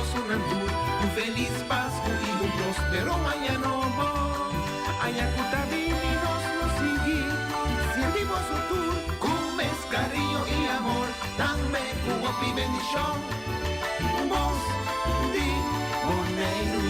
bosonan tur un felis Pasku i un prospero aña nobo. Aña ku ta bini nos lo sigui sirbi boso tur ku mes kariño i amor, tambe ku hopi bendishon. Bos di Boneiru.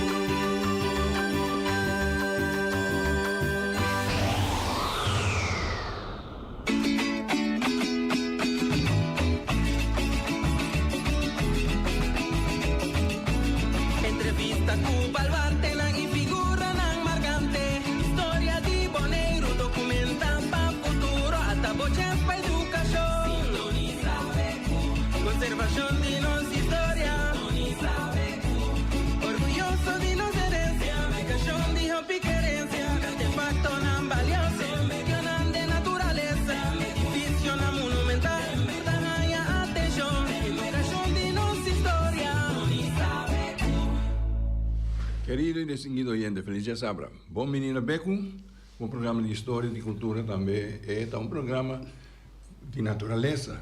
Entrevista ku baluartenan i figuranan markante. Historia di Boneiru dokumentá pa futuro. Ata bo chèns pa edukashon. Sintonisa BQ. Konservashon di nos historia. Sintonisa BQ. Orguyoso di nos herensia. Aplikashon di hopi kerensia. Artefaktonan balioso. Medionan den naturalesa, edificionan monumental ta haña atencion, edukashon di nos historia. Kerido y distinguido oyente, feliz dia sabra. Bon bini na Beku, un programa di historia y di cultura tambe. E ta un programa di naturalesa.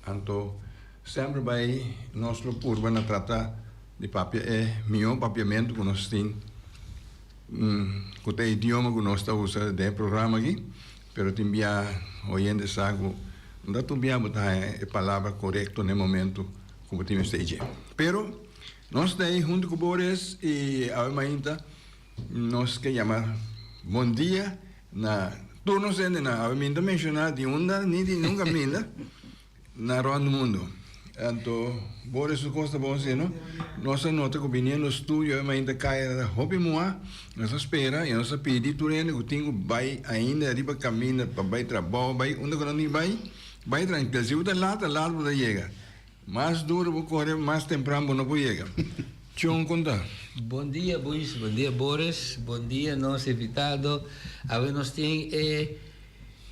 Anto semper bay nos lo purba na trata di papia e miho papiamento cu nos tin. Ku ta e idioma ku nos ta usa den e programa aki, pero tin bia oyente sa ku no ta tur bia bo ta haña e palabra korekto na e momento ku bo tin mester dje. Pero nos ta ei huntu ku Boris i awe mainta nos ke yama bon dia na tur nos hendenan. Awe mi no ta menshoná di unda ni di nunka minda. Na rond mundo. Anto Boris su cos ta bon si no. Nos a nota cu biniendo studio e mainta caya ta hopi mua. Nos a spera y nos a pidi tur hende cu tin cu bay ainda riba caminda pa bay trabao bay unda cu nan tin bay, bay trankil. Si bo ta laat ta laat bo ta yega. Mas duro bo core mas tempran bo no por yega. Chon con ta? Bon dia Buis, bon dia Boris, bon dia nos invitado. Awe nos tin e.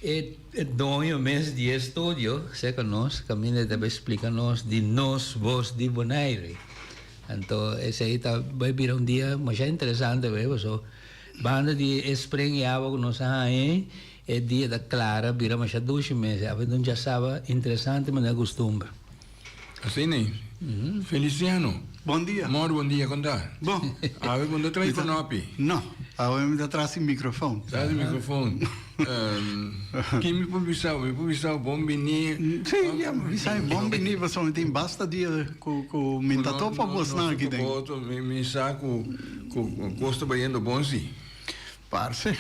E doño mes di e studio serka nos kaminda e ta bai splika nos di nos bos di Bonaire. Anto esei ta bai bira un dia masha interesante bai paso banda di e spring i awa ku nos a haña e dia ta klara bira masha dushi mes. Awe ta un djasaba interesante manera kustumber. Asina ei. Feliciano. Bon dia. Mor bon dia, kon ta? Bon. Awe bo no ta trae konopi? No, awe mi ta tras di microfoon. Tras di microfoon. Kin mi por bisa bo? Mi por bisa bo bon bini. Sí, ya mi bisa bon bini pasobra mi tin basta dia ku ku mi ta topa bosnan aki den. Mi sa ku ku kos ta bayendo bon si. Parce,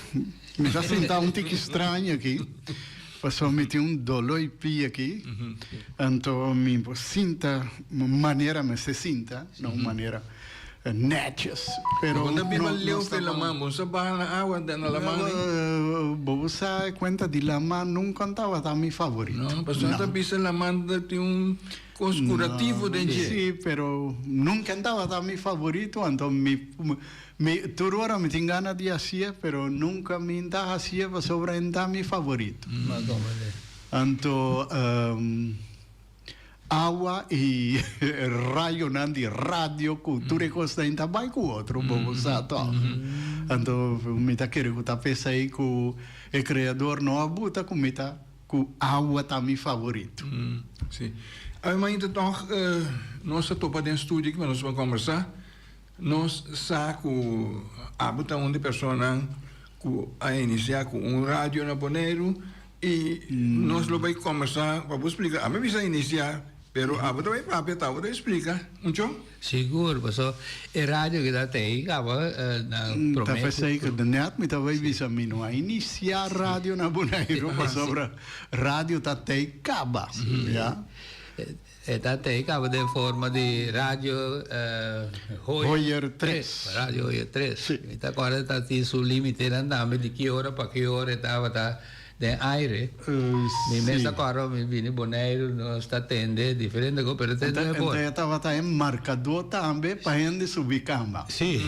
mi ta sinta un tiki straño aki, pasobra mi tin un dolo i pia aki, anto mi por sinta manera mester sinta, na un manera netjes, pero Bo ta biba no leu sta fe laman, bo no sa baha na awa na laman ni? Bo sa e cuenta di laman nunca tabata mi favorito. No, pasobra ta bisa laman ta tin un cos curativo den dje. Si, pero nunca tabata mi favorito, anto mi Mi tur ora mi tin gana di hacié, pero nunca mi n'ta hacié pasobra e n'ta mi favorito. Anto awa y rayonan di radio cu tur e cosnan ei n'ta bay cu otro, bo bo sa toch. Anto mi ta kere cu ta p'esey cu e Creador no a buta cu mi ta cu awa ta mi favorito. Si. Awe mainta toch nos a topa den studio aki pa nos por combersa. Nos sa ku abo ta un di personanan ku a inisiá ku un radio na Boneiru i nos lo bai kombersá pa bo splika. Ami bisa inisiá, pero abo ta bai papia, ta abo ta bai splika un chon. Sigur, paso e radio ki ta tei kaba na promé. Ta p'esei ku nèt mi ta bai bisa mi no a inisiá radio na Boneiru pasobra radio ta tei kaba, ya. E ta tei kaba den forma di radio Hoyer 3. Radio Hoyer 3. Sí. Mi ta acorda ta tin su limitenan tambe di ki ora pa ki ora e tabata den aire. Mi mes ta acorda mi bini Boneiru nos ta tende diferente cos pero te Enta por. e tabata e marcador tambe pa hende subi cama. Sí.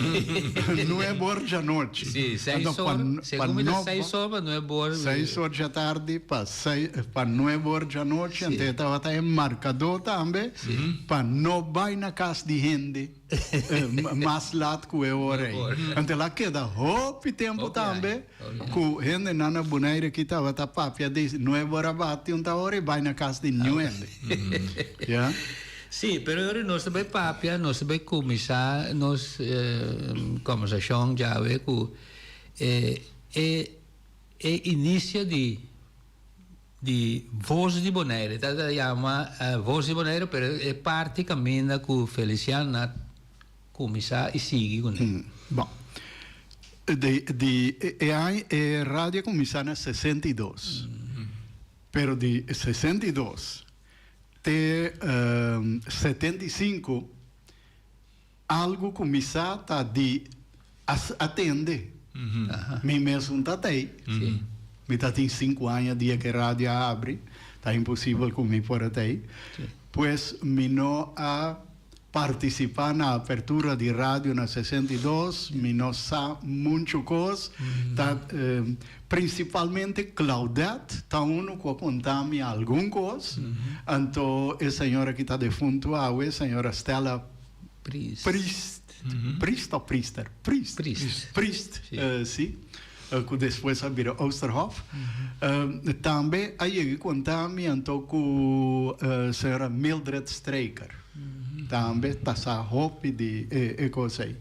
Nuebe or djanochi. Sí, seis Anto or, pa segun mi ta no seis or pa nuebe or. Seis or djatardi pa Sai pa nuebe or djanochi, anto e tabata e markadó tambe pa no bai na kas di hende mas lat ku e ora ei. Anto el a keda hopi tempu tambe ku hendenan na Bonaire aki tabata papia di nuebe or a bati un ta ora i bai na kas di niun hende. Ya. Sí, pero ora nos ta bai papia, nos ta bai kuminsá nos kòmbersashon djawe ku e e e inisio di di Voz di Bonaire. Ta ta yama Voz di Bonaire, pero e parti kaminda ku Felician a kuminsá i sigui kuné. Bon, di di e aña e radio a kuminsá na 62, pero di 62 Te 75 algu ku mi sa ta di a tende. Mi mesun ta tei. Mi ta tin sinku aña dia ku e radio a habri. Ta imposibel ku mi por a tei. Pues mi no a Partisipá na apertura di radio na 62, mi no sa muchu kos. Ta prinsipalmente Claudette ta unu ku a konta mi algun kos. Anto e señora ki ta defuntu awe, señora Stella Priest. Priest, Priest of Priester? Priest. Priest. Priest, si. Ku despues a bira Oosterhof. Tambe a yega konta mi anto ku señora Mildred Strijker. Tambe ta sa hopi di e kos ei.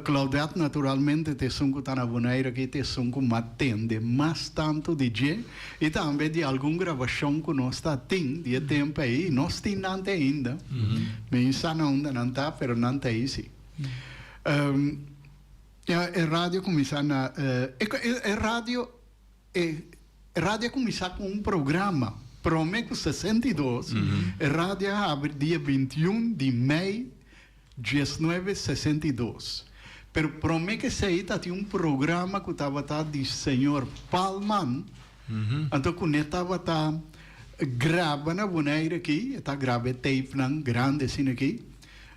Claudette naturalmente ta esun ku ta na Bonaire aki, ta esun ku mas tende mas tantu di dje i tambe di algun grabashon ku nos ta tin di e tempu ei. I nos tin nan te ainda. Mi sa na unda nan ta, pero nan ta ei si. Ya e radio kuminsá na e radio e radio a kuminsá ku un programa promé ku 62 e radio a habri dia 21 di mei 1962 pero promé ku esei ta tin un programa ku tabata di señor Palman anto kuné tabata graba na Bonaire aki e ta graba e tapenan grandi asina aki.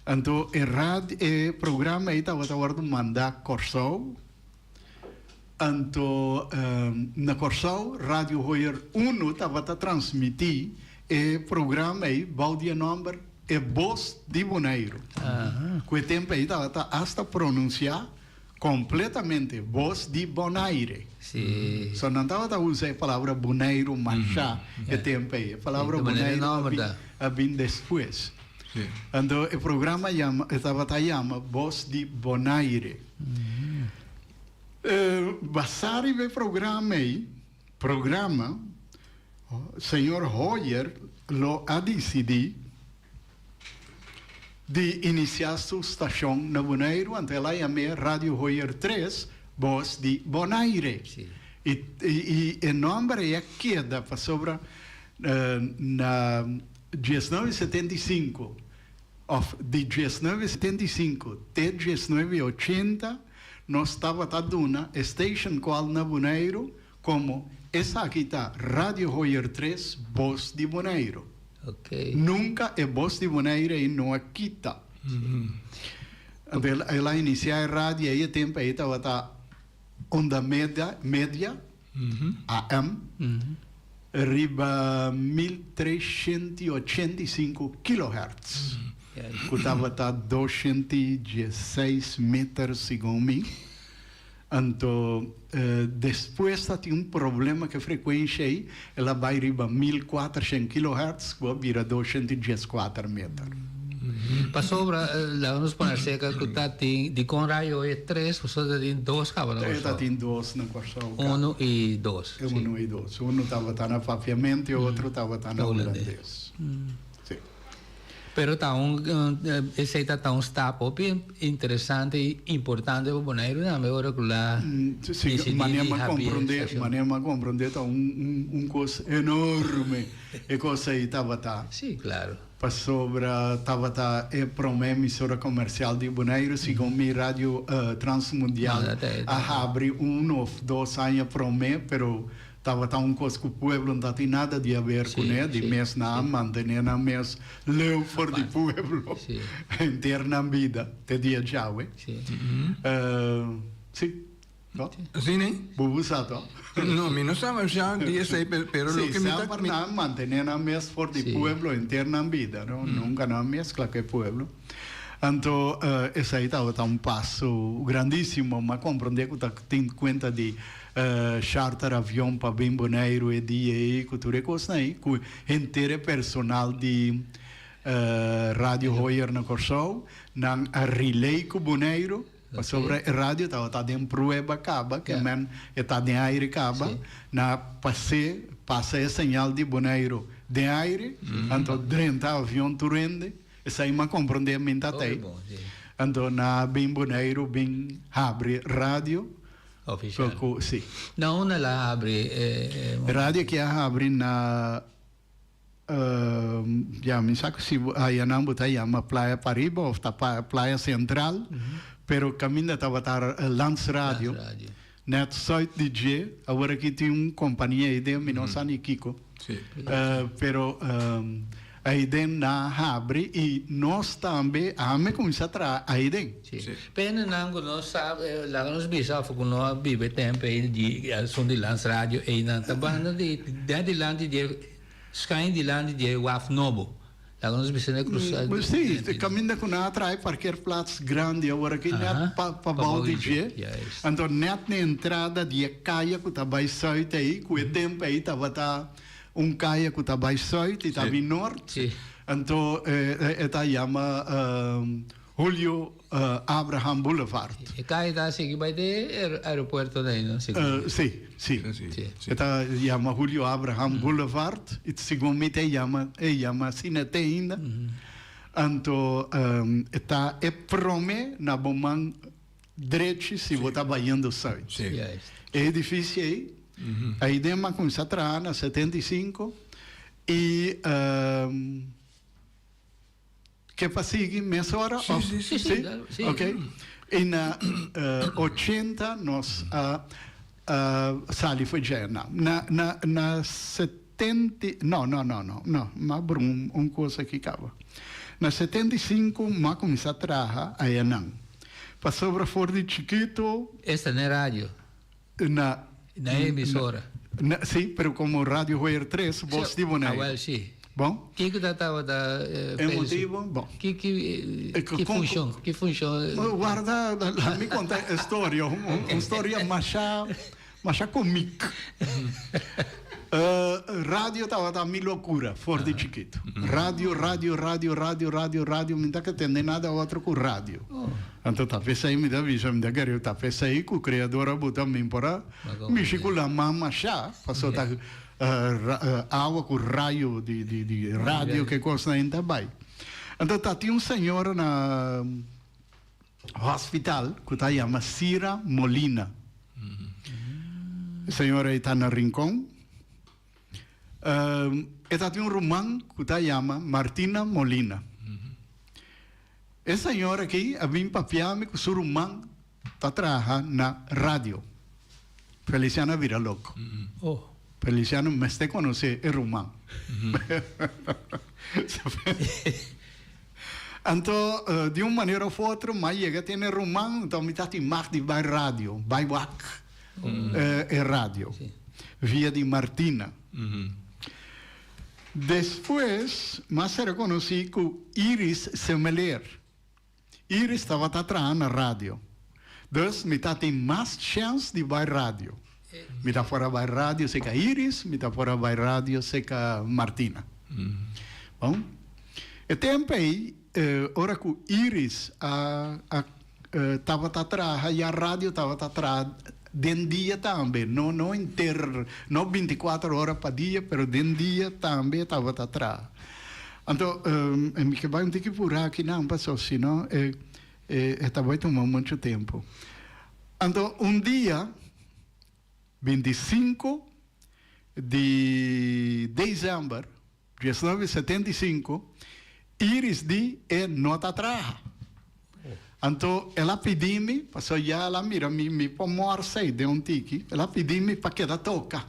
Anto e rad e programa ei tabata wòrdu mandá Kòrsou. Anto na Kòrsou Radio Hoyer Uno tabata transmití e programa ei bou di e nòmber E Bos di Boneiru. Ku e tempu ei tabata asta pronunsiá kompletamente Bos di Bonaire. So nan tabata usa e palabra Boneiru mashá e tempu ei. E palabra Boneiru a bin despues. Anto e programa yama, e tabata yama Bos di Bonaire. Basá riba e programa ei, programa, señor Hoyer lo a disidí di inisiá su stashon na Boneiru, anto el a yam'é Radio Hoyer 3, Bos di Bonaire. I i e nòmber ei a keda pasobra na 1975 òf di 1975 te 1980 nos tabata duna e station kual na Boneiru komo esaki ta Radio Hoyer 3 Bos di Boneiru. Nunka e Bos di Bonaire ei no a kita. Anto el a inisiá e radio ei e tempu ei tabata onda media, media, AM, riba 1385 kilohertz, ku tabata 216 meter segun mi. Anto despues ta tin un problema ku e frekuensha ei, el a bai riba 1400 kilohertz ku a bira 214 meter. Pasobra, laga nos pone aserka ku ta tin dikon rayo e tres, pasobra ta tin dos kaba na Kòrsou. Ta tin dos na Kòrsou. Unu i dos. Si. Unu i dos. Unu tabata na papiamento i otro tabata na hulandes. Si. Pero ta un, esei ta ta un stap hopi interesante i importante pa Boneiru tambe ora ku la Si, disidí manera di mi a habri e komprondé, stashon. manera mi a komprondé ta un un un kos enorme e kos ei tabata. Si, klaro. Pasobra tabata e promé emisora komersial di Boneiru, segun mi Radio Transmundial a habri un of dos aña promé, pero tabata un kos ku pueblo no ta tin nada di haber kuné, di mes nan a mantené nan mes leu for di pueblo henter nan bida te dia djawe. Sí. No? Así ne? Bubu sa to? No, mi no sa masha di esei, pero Sí, loke mi ta... semper nan mantené nan mes for di pueblo henter nan bida, no? Nunca nan mezcla cu e pueblo. Anto, esei tabata un paso grandísimo. M'a comprendé cu ta tin cuenta di charter avion pa bin Boneiru e dia ei, cu tur e cosnan ei, cu henter e personal di. Radio Hoyer na Kòrsou, nan a relay ku Boneiru, pasobra e radio tabata den prueba kaba, ke men e ta den aire kaba, nan a pas'é, pasa e señal di Boneiru den aire, anto drenta avion tur hende, esei m'a komprondé mi ta tei. Anto nan a bin Boneiru bin habri radio. Ofisial. Ku, si. Na unda el a habri e? Radio aki a habri na. Ya, mi sa ku si ayanan bo ta yama Playa Pariba of ta Playa Central, pero kaminda tabata Landsradio, net zuid di dje, awor aki tin un kompania ei den, mi no sa ni kiko. Pero ei den nan a habri i nos tambe, ami a kuminsá traha ei den. Pena nan ku no sa, laga nos bisa of ku no a biba e tempo ei di asuntu di Landsradio einan ta banda di den dilanti di e Schuin dilanti di e waf nobo. Laga nos bisa na cruza. Sí, caminda cu nan a traha e parkeerplaats grandi awor aki net pa bou di dje. Anto net na entrada di e caya cu ta bay zuid ey, cu e tempo ey tabata un caya cu ta bay zuid y ta bin noord. Anto e ta yama Julio Abraham Boulevard. E kaya ta sigui bai te aeropuerto dai no? Sí, sí. E ta yama Julio Abraham Boulevard y segun mi ta yama e yama asina te ainda. Anto e ta e prome na bo man drechi si bo ta bayendo zuid. E edificio ei, ei den mi a cuminsa traha na 75 y Ke pa sigui mesora of? Sí, sí, sí. Sí? Ok. I na 80 nos a sali for dje. Na, na, na 70, no, no, no, no, no, m'a bru un kos aki kaba. Na 75 m'a kuminsá traha ayanan. Pasobra for di chikitu. Esta na e radio? Na. Na e emisora. Na, sí, pero como Radio Hoyer 3, Bos di Bonaire. Awel, sí. Bon. Kiko ta tabata E motibo? Bon. Ki, ki, ki funcion? Ki funcion? Warda, laat mi conta e storia, un storia masha, masha comiek. Radio tabata mi locura for di chikito. Radio, radio, radio, radio, radio, radio, mi ta ke tende nada otro cu radio. Anto ta pesey mi ta bisa, mi ta kere ta pesey cu Creador a buta mi por a mishi cu laman masha, paso ta awa cu rayo di di radio ke cosnan ei ta bay. Anto ta tin un señora na hospital cu ta yama Sira Molina. E señora ei ta na Rincon. E ta tin un ruman cu ta yama Martina Molina. E señor aki a bin papia mi cu su ruman ta traha na radio. Feliciano a bira loco. Feliciano mester conoce e ruman. Anto di un manera of otro m'a yega tene e ruman, anto mi ta tin mag di bai radio, bai wak e radio via di Martina. Despues m'a ser conoci cu Iris Semeleer. Iris tabata traha na radio. Dus mi ta tin mas chance di bai radio. Mi ta por a bai radio cerca Iris, mi ta por a bai radio cerca Martina. Bon, e tempo ey ora cu Iris a a tabata traha ya radio tabata traha den dia tambe, no no henter, no binticuater ora pa dia, pero den dia tambe tabata traha. Anto mi ke bai un tiki pura akinan paso si no e e ta bai tuma mucho tempo. Anto un dia 25 di december 1975 Iris di e no ta traha. Anto el a pidi mi, pasobra ya el a mira mi, mi por morsa ei den un tiki, el a pidi mi pa keda toka.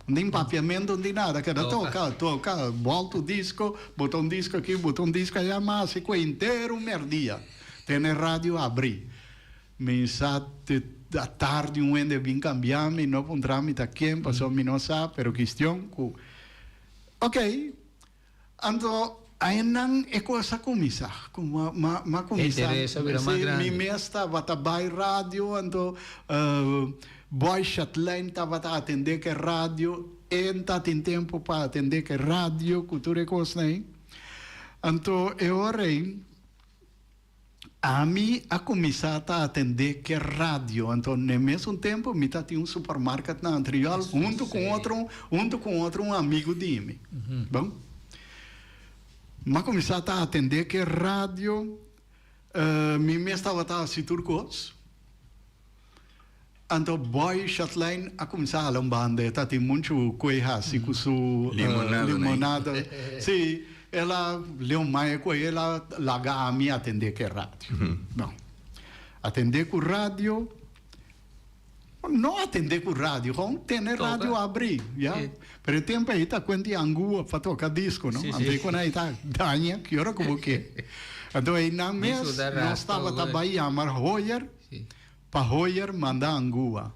Nin papiamentu ni nada, keda toka, toka, boltu disko, bota un disko aki, bota un disko allá, m'a hasi ku henter un merdia tene radio abri. Mi sa te atardi un hende a bin kambia mi, no puntra mi ta ken, pasobra mi no sa, pero kistion ku, ok. Anto einan e kos a kuminsá, ku m'a kuminsá. Interes a bira mas grandi. Mi mes tabata bai radio, anto Boy Chatelain tabata atendé ku e radio, e ta tin tempu pa atendé ku e radio, ku tur e kosnan ei. Anto e ora ei ami a kuminsá ta atendé ku e radio. Anto n'e mesun tempu mi ta tin un supermarket na Antriol huntu ku otro huntu ku otro un amigu di mi. Bon. Mi a kuminsá ta atendé ku e radio, mi mes tabata hasi tur kos. Anto Boy Chatlein a cuminsa hala un banda, e ta tin mucho coe haci cu su limonada. Si, el a Leon Maya cu el a laga ami atende cu e radio. Bon, atende cu radio, no atende cu radio, gewoon tene radio abri, ya. Pero e tempo ey ta cuenti angua pa toca disco, no? Anto ey cuando ey ta daña, ki ora cu bo ke. Anto ey nan mes nos tabata bay yama Hoyer. Pa Hoyer manda Angua.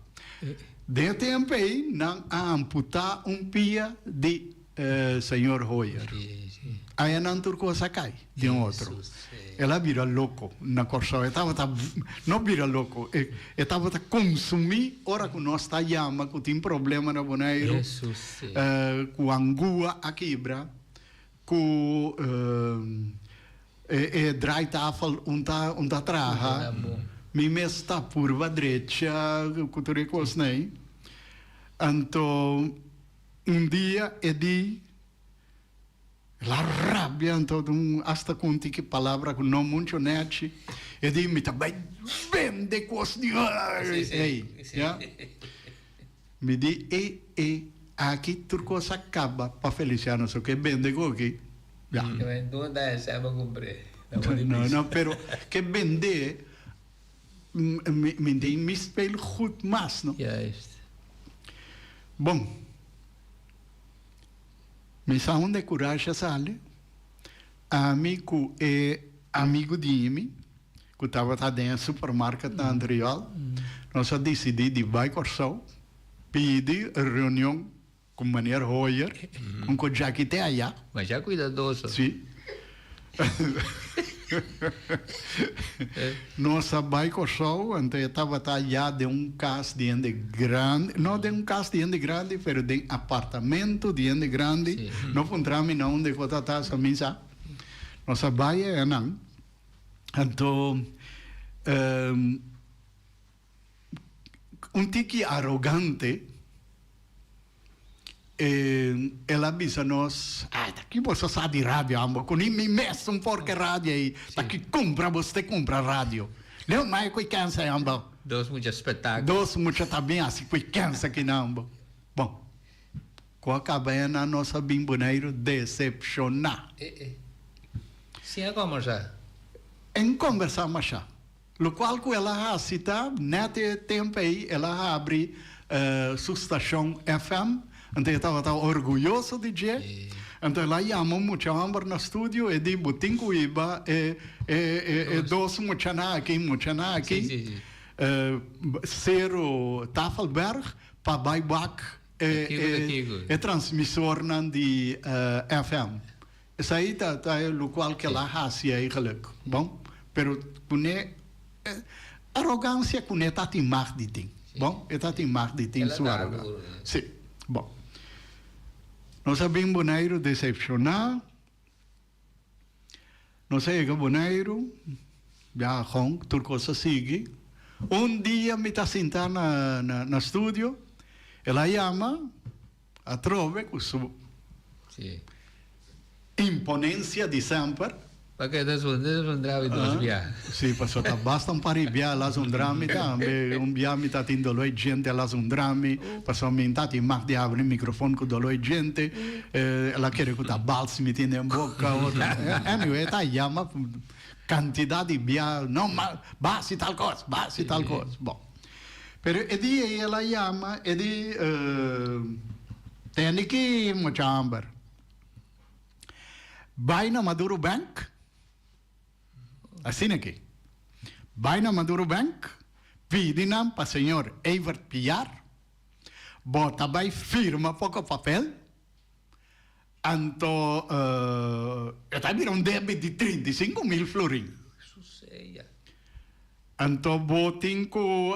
Den e tempu ei nan a amputá un pia di señor Hoyer. Aya nan tur kos a kai den otro. El a bira loko na Kòrsou. E tabata, no bira loko, e tabata konsumí ora ku nos ta yama ku tin problema na Boneiru, ku Angua a kibra, ku E draaitafel un ta un ta traha. Mi mes ta purba drecha ku tur e kosnan ei. Anto un dia e di el a rabia anto un asta ku un tiki palabra ku no mucho nechi e di mi ta bai bende kos di ei ya. Mi di e e aki tur kos a kaba pa Feliciano so ke bende koki ya. No no pero ke bende mi tin mi speelgoed mas no. Bon mi sa unda e kurashi a sali ami ku e amigu di mi ku tabata den e supermarket na Antriol, nos a disidí di bai Kòrsou pidi reunion ku meneer Hoyer, un ku djaki te ayá. Masha kuidadoso. Sí. Nos a bai Kòrsou, anto e tabata ayá den un kas di hende grandi, no den un kas di hende grandi, pero den apartamento di hende grandi. No puntra mi na unda ku ta sa mi sa. Nos a bai ayanan. Anto un tiki arogante el a bisa nos, Ay, ta ki boso sa di radio ambo? Ku ni mi mes un porke radio ei, ta ki kumpra boso te kumpra radio? Leo mai ku e kensa ei ambo. Dos mucha spectaculo. Dos mucha ta bin hasi ku e kensa kinan ambo. Bon, Ku a kaba e nan nos a bin Boneiru desepshoná. E e. Sin a kombersá. En kombersá mashá. Lokual ku el a hasi ta, nèt e tempu ei el a habri su stashon FM, anto e tabata orguyoso di dje. Anto el a yama un mucha hòmber na studio, e di, Bo tin ku hiba e e e dos muchanan aki, muchanan aki, Seru Tafelberg, pa bai wak E transmisornan di FM. Esei ta ta lokual ke el a hasi eigenlijk. Bon, pero kuné arogansia kuné ta tin mag di tin. Bon, e ta tin mag di tin su arogansia. Si, bon. Nos a bin Boneiru desepshoná. Nos a yega Boneiru, ya hon, tur kos a sigui. Un dia mi ta sinta na na studio, el a yama atrobe ku su imponencia di semper. Pake ta zundra mi dos bia. Si, pasobra ta basta un par di bia el a zundra mi tambe. Un bia mi ta tin doló e djente, el a zundra mi, pasobra mi ta tin mag di habri microfon ku doló e djente. El a kere ku ta bals mi tin den boka. Anyway, e ta yama kantidat di bia, no ma basi tal kos, basi tal kos. Bon. Pero e dia ei el a yama, e di, Tende ki mucha hamber. Bai na Maduro Bank, asina aki, bai na Maduro Bank, pidi nan pa señor Evert Piar, bo ta bai firma poko papel, anto e ta bira un debit di 35.000 florin. Anto bo tin ku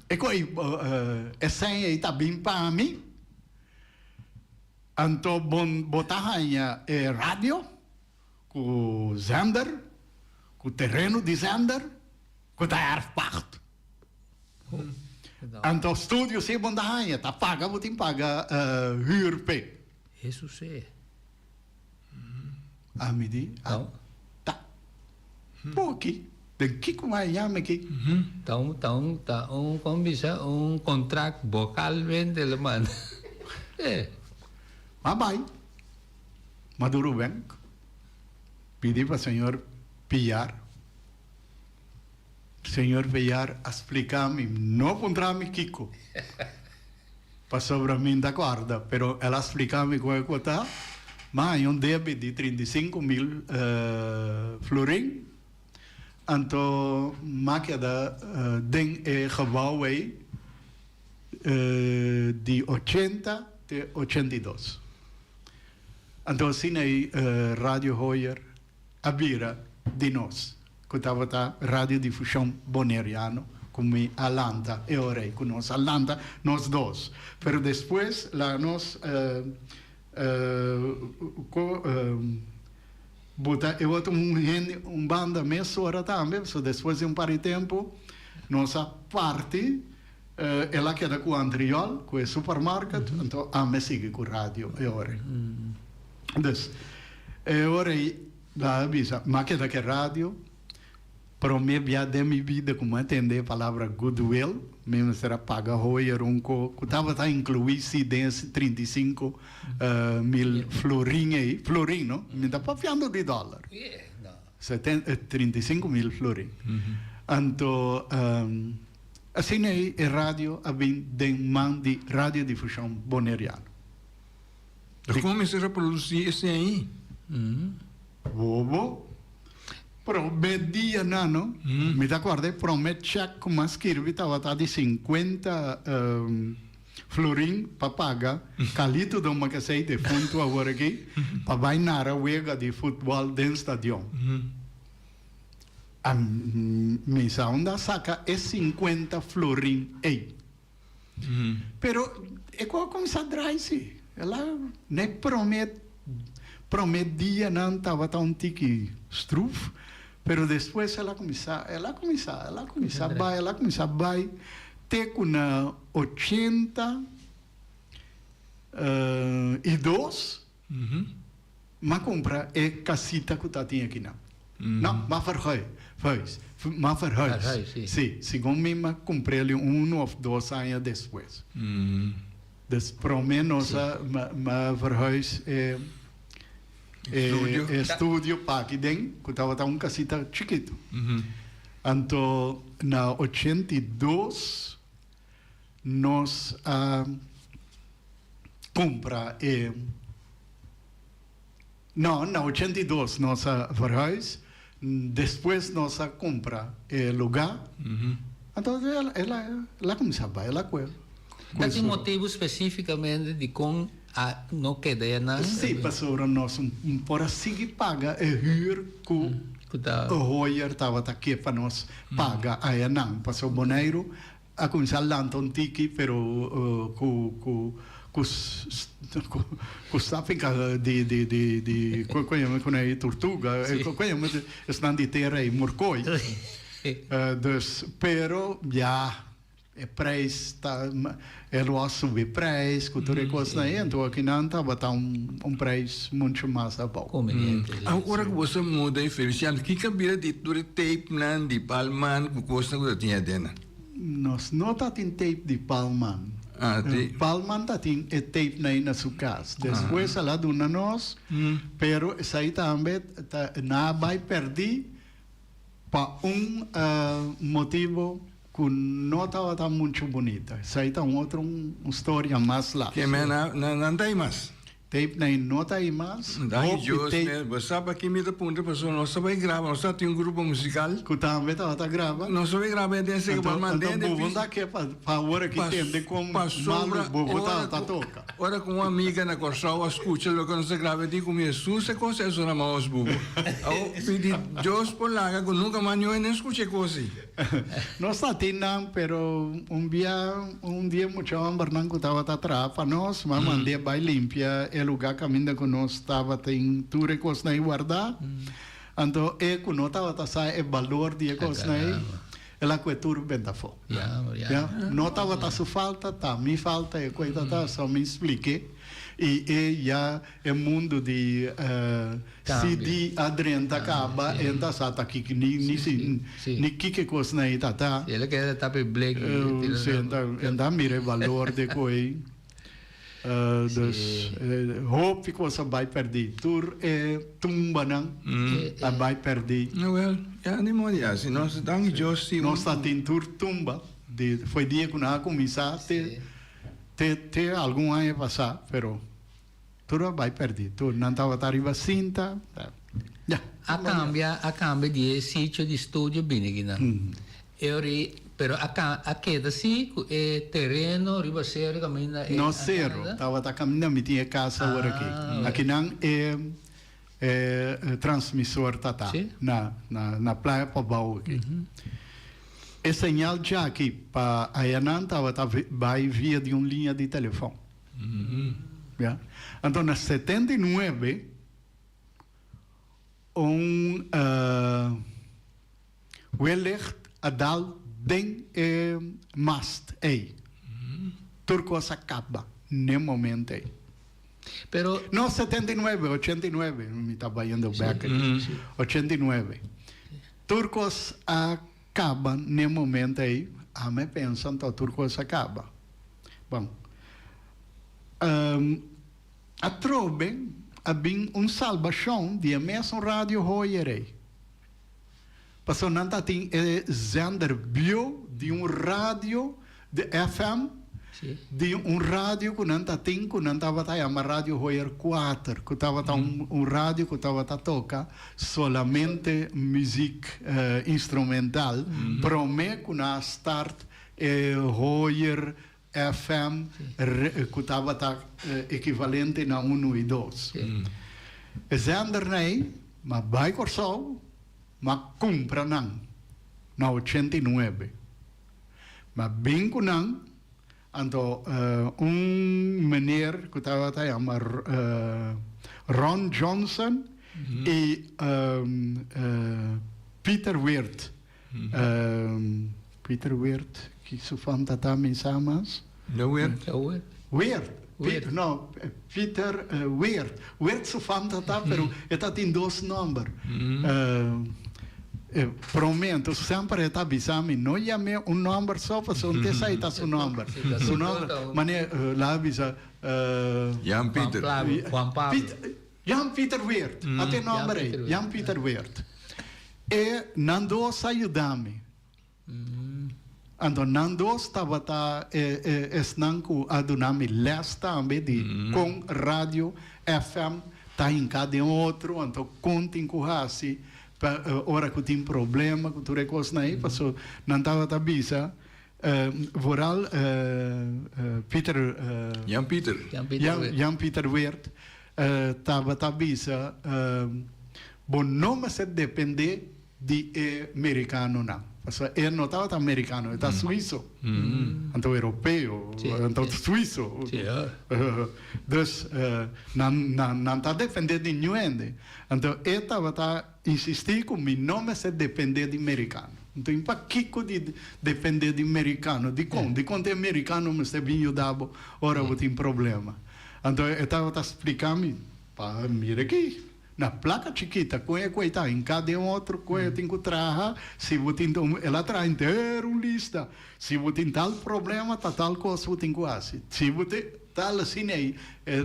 e ku e sèn ei ta bin pa mi. Anto bon bo ta haña e radio. Ku zender, ku tereno di zender, ku ta erfpacht. Anto studio si bo ta haña, ta paga bo tin paga huur p'e. Hesus e. Ami di, a ta poki, den kiko mi a yama aki? Ta un, ta un, ta un, kon bisa, un kontrakt bokalmente lo manda. Ma a bai. Maduro Bank pidi pa señor Pillar. Señor Pillar a splica mi, no puntra mi kico, pasobra mi n'ta corda, pero el a splica mi con e cu ta, m'a haña un debe di 35.000 florin, anto m'a keda den e gebouw ey di 80 te 82. Anto asina ei Radio Hoyer a bira di nos, ku tabata Radiodifushon Boneriano, ku mi a lanta e ora ei, ku nos a lanta nos dos. Pero despues laga nos buta e otro un hende un banda mesora tambe, pasobra despues di un par di tempu nos a parti. El a keda ku Antriol, ku e supermarket, anto ami a sigui ku radio e ora ei. Dus, e ora ei la a bisa, mi a keda ku e radio, prome bia den mi bida ku mi a tende e palabra goodwill, mi mester a paga hoyer un ko ku tabata inkluí si den e 35 mil florin ei, florin no, mi ta papiando di dòler, 35 mil florin. Anto. Asina ei e radio a bin den man di Radiodifusion Boneriano. Ta kon mester reproduci esei? Bobo, prome dia nan no, mi ta corda e prome check cu mi a skirbi tabata di 50 florin pa paga Calito Don Macasey defunto awor aki pa bay nara wega di futbol den stadion. A mi sa unda a saca e 50 florin ey. Pero e cu a cuminsa draai si. El a ne prome prome dianan tabata un tiki struf, pero despues el a cuminsa el a cuminsa el a cuminsa bay el a cuminsa bay te cu na 82. M'a kumpra e kasita ku ta tin akinan. No, m'a verhuis. M'a verhuis. Sí, segun mi m'a kumpr'el unu òf dos aña despues. Dus promé nos a m'a verhuis e e studio pa aki den, ku tabata un kasita chikitu. Anto na 82 nos a Cumpra e No, na 82 nos a verhuis, despues nos a cumpra e lugar, anto el a el a cuminsa bay, el a cue Ta tin motibu specificamente dicon a no keda ya nan? Si, pasobra nos por a sigui paga e huur cu e hoyer tabata ke pa nos paga aya nan, pasobra Boneiru A cuminsa lanta un tiki pero cu cu cu cu stapinka di di di di cu yama cu nan tortuga cu yama esnan di tera y morcoy dus pero ya e prijs ta e lo a subi prijs cu tur e cosnan ey anto akinan tabata un prijs mucho mas abao. Conveniente. Ora cu bo sa muda y Feliciano kico a bira di tur e tapenan di palman cu cosnan cu ta tin aden? Nos no ta tin tape di Palman. Ah, ti. Palman ta tin e tape na na su cas. Despues el a duna nos, pero esai tambe ta na a bai perdi pa un motibo cu no tabata mucho bunita. Esai ta un otro un storia mas largo. Ke men na nan ta ei mas? Tape na e no ta ei mas. Danki Hopi Dios tape. mes. Bo sa pa ki mi ta puntra pasobra nos ta bai graba, nos ta tin un grupo musical. Ku tambe tabata graba. Nos ta bai graba e den seka Anto, pa anto manden bobo ta ke pa pa awor aki tende kon malu bobo tabata toka. Ora ku un amiga na Kòrsou a skucha loke nos ta graba e di ku mi Hesus e kos ei a sona maos bubo. Awor pidi Dios por laga ku nunka mas niun hende skucha e kos ei. Nos ta tin nan, pero un bia un di e mucha hombernan ku tabata traha pa nos, m'a mand'é bai limpia e. e lugá kaminda ku nos tabatin tur e kosnan ei wardá. Anto e ku no tabata sa e balor di e kosnan ei, el a kue tur benta afó. Ya, no tabata su falta, ta mi falta e kue ta ta, so mi splik'é. I e ya e mundu di CD a drenta kaba, e ta sa ta kiko ni ni si ni kiko e kosnan ei ta ta. El a keda tapa e blek. Si, e ta mira e balor di e kos ei. Dus hopi kos a bai pèrdí. Tur e tumbanan a bai pèrdí. Wel, ya ni modo ya. Si nos danki Dios si. Nos ta tin tur tumba di foi dia ku nan a kuminsá te te te algun aña pasá, pero tur a bai pèrdí. Tur nan tabata riba sinta. Ya. A kambia a kambia di e sitio di studio bini kinan. E ora ei, pero a ka a keda si ku e tereno riba sero kaminda e No sero, tabata kaminda mi tin e kas awor aki. Akinan e e transmisor ta ta na na na Playa Pabou aki. E señal djaki pa ayanan tabata bai via di un liña di telefòn. Ya. Anto na 79 un Wellicht a dal den e mast ei. Tur kos a kaba n'e momento ei. Pero. No, 79, 89, mi ta bayendo bek aki. 89. Tur kos a kaba n'e momento ei. Ami pensa anto tur kos a kaba. Bon. Atrobe a bin un salbashon di e mesun radio Hoyer ei. Pasobra nan ta tin e zender bieu di un radio di FM, di un radio ku nan ta tin ku nan tabata yama Radio Hoyer kuater, ku tabata un radio ku tabata toka solamente muziek instrumental prome ku nan a start e Hoyer FM ku tabata ekivalente na unu i dos. E zendernan ei, m'a bai Kòrsou, m'a kumpra nan na 89. M'a bin ku nan, anto un meneer ku tabata yama Ron Johnson i Peter Weert. Peter Weert, ki su fam ta ta mi sa mas? No Weert. Weert. Weert. No, Peter Weert. Weert su fam ta ta, pero e ta tin dos nomber. Prome, anto semper e ta bisa mi, no yam'é un nomber so, pasobra un te sa e ta su nomber. Su nomber, mane la a bisa. Jan Peter. Juan Pablo. Jan Peter Weert, a te nomber ei, Jan Peter Weert. E nan dos a yuda mi. Anto nan dos tabata e e esnan ku a duna mi les tambe di kon radio FM ta hinká den otro, anto kon tin ku hasi pa ora ku tin problema ku tur e kosnan ei, paso nan tabata bisa vooral Peter Jan Peter. Jan Peter Weert tabata bisa, Bo no mester dependé di e merikanonan. Pasobra e no tabata merikano, e ta suiso. Anto europeo, anto suiso. Dus nan nan ta dependé di niun hende. Anto e tabata insistí ku mi no mester dependé di merikano. Anto i pakiko di dependé di merikano? Dikon? Dikon ta e merikano mester bin yuda bo ora bo tin problema? Anto e tabata splika mi, Pa mira aki, na plaka chikita kon e koe ta hinká den otro koe e tin ku traha, si bo tin el a traha henter un lista, si bo tin tal problema ta tal kos bo tin ku hasi, si bo tin tal asina ei,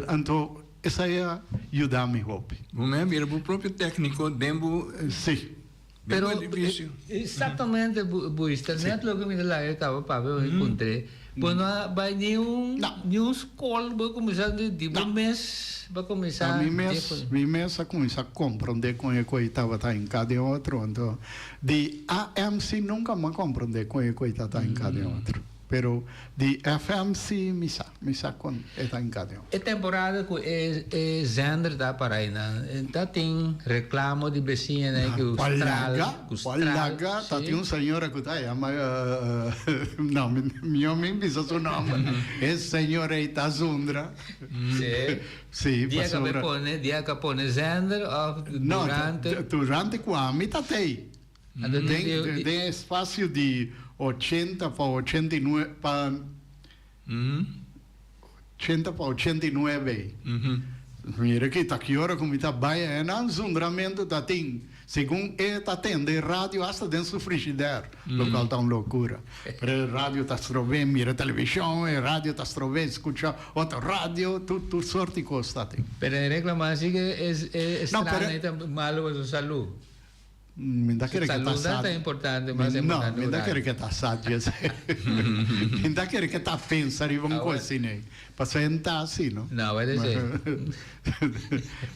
anto esei a yuda mi hopi. Bo mei a bira bo propio tekniko den bo. Si. Pero exactamente Buista, net loke mi ta laga caba papia mi puntr'e, bo no a bai ni un ni un scol bo a cuminsa di bo mes bo a cuminsa. Mi mes mi mes a cuminsa comprende con e coy tabata hinca den otro anto di AMC nunca mi a comprende con e coy tabata hinca den otro. Pero di FM si mi sa, mi sa kon e ta encadeon. E temporada ku e e zender ta para einan, ta tin reklamo di besiñanan ku Pa stral, laga, ku pa stral, laga, ta si. tin un señora ku ta yama no, mi mi mi bisa su nomber. E señora ei ta zundra. Si. Si, Dia ku pasobra. a pone, dia ku a pone zender òf No, durante? durante ku ami ta tei. Anto Den, di- den espacio di 80 pa 89, pa 80 pa 89. Mira ki ta ki ora ku mi ta bai e nan zundramento ta tin. Segun e ta tende radio hasta den su frigidaire, lo cual ta un locura. Pero e radio ta strobé, mira television, e radio ta strobé, scucha otro radio, tur, tur soort di cos ta tin. Pero e reclama si ke es e No, pero- strana ei ta malo pa su salud. Mi ta kere ke ta Salud sa. ta importante, mas No, importante mi ta ku kere radio. ke ta sa djes. Mi ta kere ke ta pensa riba un Ah, kos bueno. asina. Pasobra e ta así, no? No, puede ser.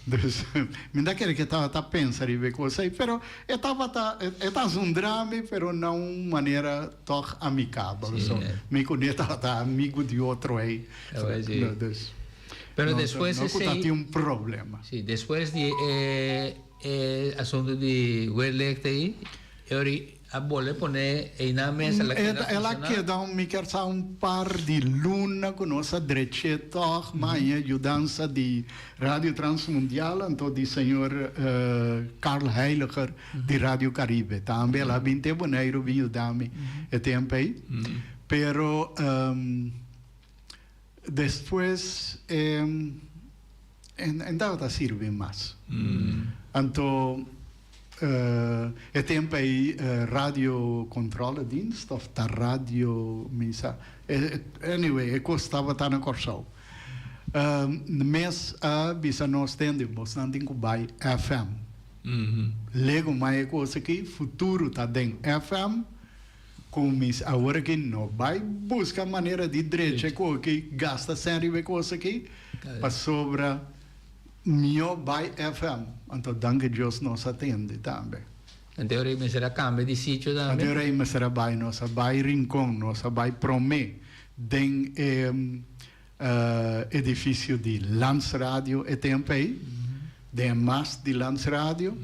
Dus, mi ta kere ke tabata pensa riba e kos ei, pero e tabata, e ta zundra mi, pero na un manera tòg amikabel. Sí, So, eh. mi kuné tabata amigu di otro ei. Ah, bueno, sí. No, dus, Pero no, despues no ku esei- tatin un problema. Sí, despues di e E asunto di weerlicht ei, e ora a bolbe pone einan mes el a keda El a funciona? keda un, mi kier sa un par di luna ku nos a drech'é tòg, ma e yudansa di Radio Transmundial anto di señor Carl Heiliger di Radio Caribe. Tambe el a bin te Boneiru bin yuda mi e tempu ei. Pero Despues e e tabata sirbi mas. Anto e tempo ei Radio Controle Dienst of ta radio mi sa anyway e kos tabata na Kòrsou. Mes a bisa nos tende bosnan tin ku bai FM. Lego mai e kos aki futuro ta den FM. Ku mis awor aki no bai buska manera di drecha e kos aki, gasta sèn riba e kos aki, pasobra mihó bai FM. Anto danki Dios nos a tende tambe. Anto e ora ei mester a kambia di sitio tambe? Anto e ora ei mester a bai, nos a bai Rincon, nos a bai promé den e edifisio di Landsradio e tempu ei, den e mast di Landsradio.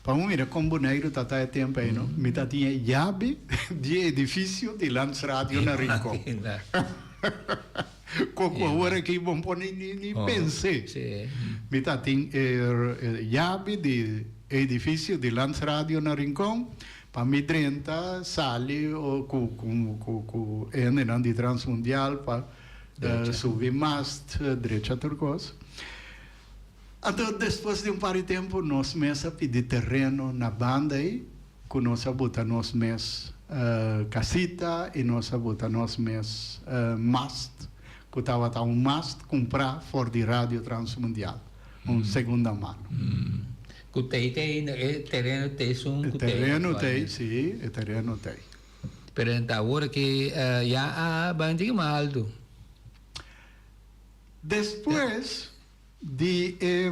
Pa bo mira kon Boneiru ta ta e tempu ei, no? Mi ta tin e yabi di e edifisio di Landsradio na Rincon. Ku ku awor aki bo no por ni ni pens'é. Mi ta tin e yabi di e edifisio di Landsradio na Rincon. Pa mi drenta sali o ku ku ku hendenan di Transmundial pa subi mast drecha tur kos. Anto despues di un par di tempu nos mes a pidi tereno na banda ei ku nos a buta nos mes kasita i nos a buta nos mes mast ku tabata un mast kumprá for di Radio Transmundial, un segunda mano. Ku tei tei e tereno tei esun ku tei. E tereno tei, si, e tereno tei. Pero enta awor ki ya a bai un tiki mas altu. Despues di e